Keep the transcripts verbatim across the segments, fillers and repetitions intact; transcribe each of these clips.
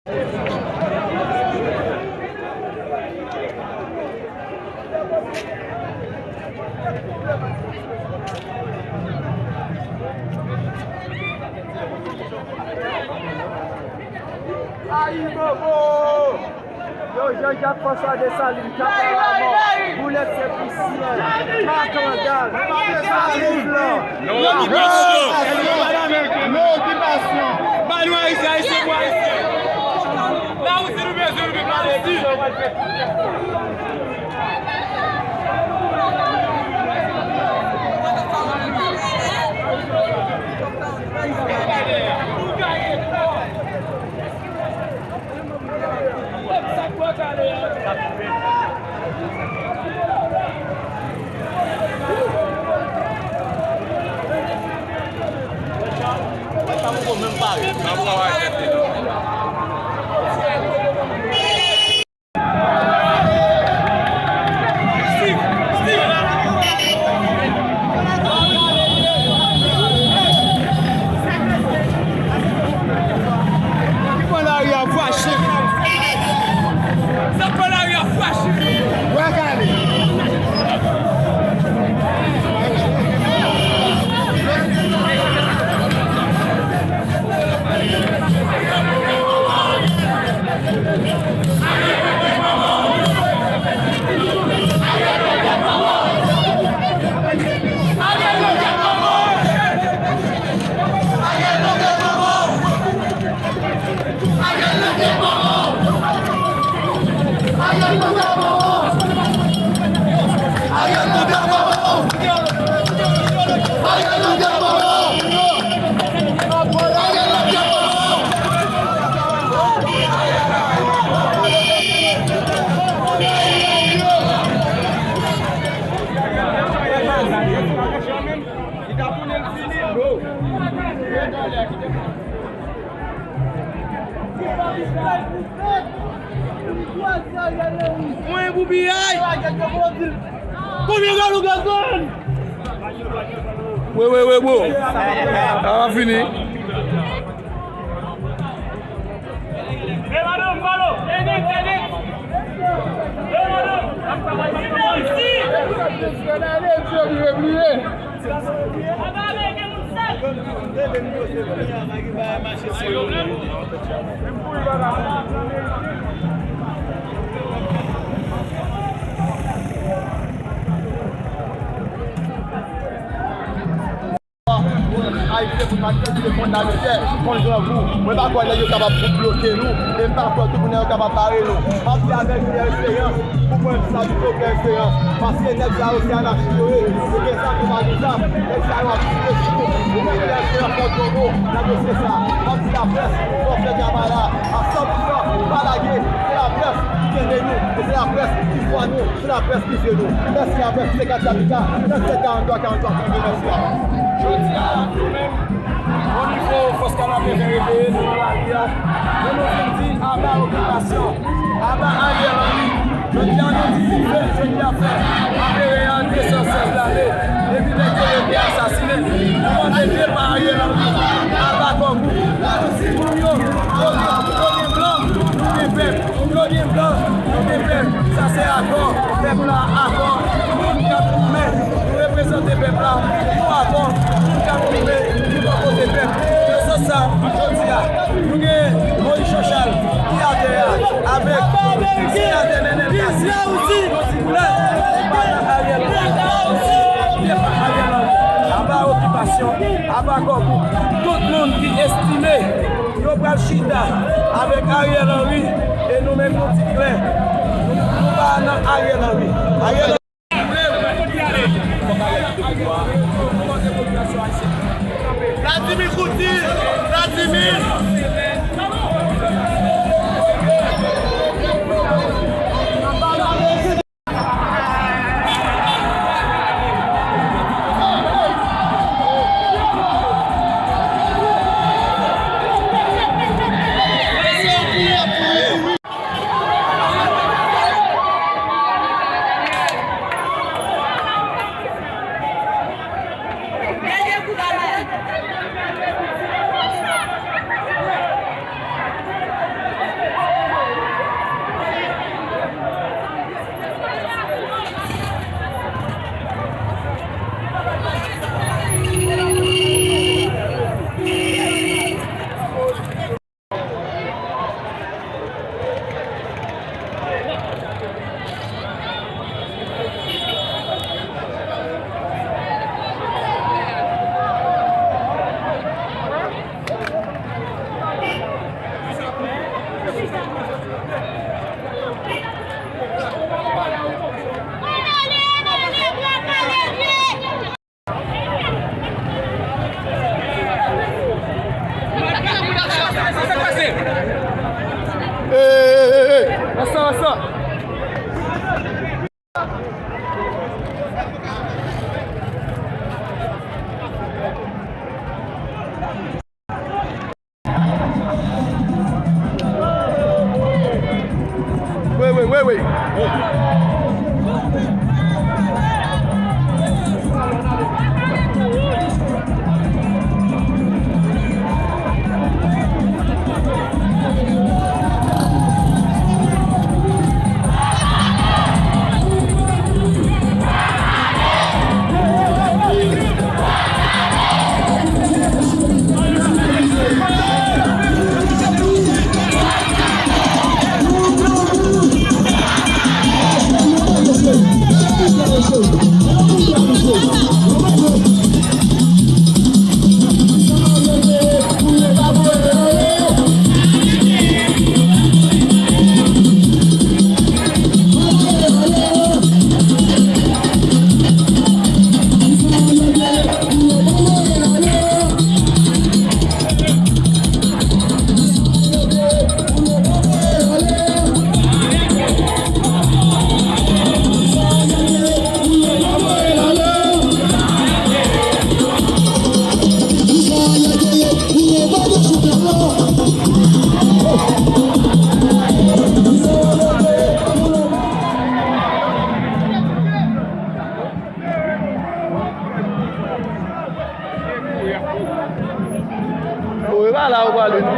Ayibobo! Yo, Jean Jacques François Dessalines, Kapal Lamò, Boulèt Senplisyen, Makandal, Sablon Blan. Non okipasyon. Non okipasyon. Ba nou Ayisyen, Ayisyen pou Ayisyen. La Risi nou bezwen, nou vin Palestin. Ki pran lari a fache. Sa pran lari a fache. Wè kale. Mwen pou piyay. Konbyen galo gazman? Wi, wi, wi, bro. Sa va fini. Ayisyen pou manifeste kont lamizè, kont grangou. Mwen pa kwè nèg yo kapab pou bloke nou, e m pa kwè tou pou nèg yo kapab bare nou. M ap di avèk Pierre Espérance, pou mwen sa pito Pierre Espérance, paske nèg sa yo se anachi yo ye, yo gen zam, yo pa gen zam, nèg sa yo ap tire sou nou. Pou mwen Pierre Espérance fè gwo mo nan dosye sa. M ap di laprès, fò fè travay la a san pou san, pa lage, se laprès ki kenbe nou, e se laprès ki vwa nou. Se laprès ki jwe nou. Mèsi avèk senkant kapita, trannsenk karantwa karantwa pou nou, mèsi avèk. Jodi a, nou menm, o nivo fòs Kanapevè reveye nou nan lari a, pou nou vin di aba okipasyon, aba Ariel Henry. Jodi a, nou di dife, jodi a fè. Apre Real de san sèz lane, depi nèg yo yo te asasinen, nou mande depa Ariel Henry, aba Kògou. Pou yo, yo gen, yo gen blan, nou gen pèp. Yo gen blan, nou gen pèp. Sa se akò pèp la, akò moun k ap goumen pou reprezante pèp la. Nou akò moun k ap goumen pou bò kote pèp. Se nan sans sa, jodi a, nou gen Moïse Jean Charles ki atè a avèk senatè Nenel Cassy. Nou di klè, depa Ariel Henry, depa Ariel Henry, aba okipasyon, aba Kògou. Tout moun ki estime yo pral chita avèk Ariel Henry, e nou menm nou di klè, nou, nou pa nan Ariel Henry. Ariel Vladimir Poutine! Vladimir! Wi, wi, wi, wi. Ou e pa la ou prale non.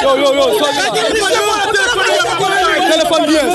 Yo, yo, yo, sòti la. Telefòn byen.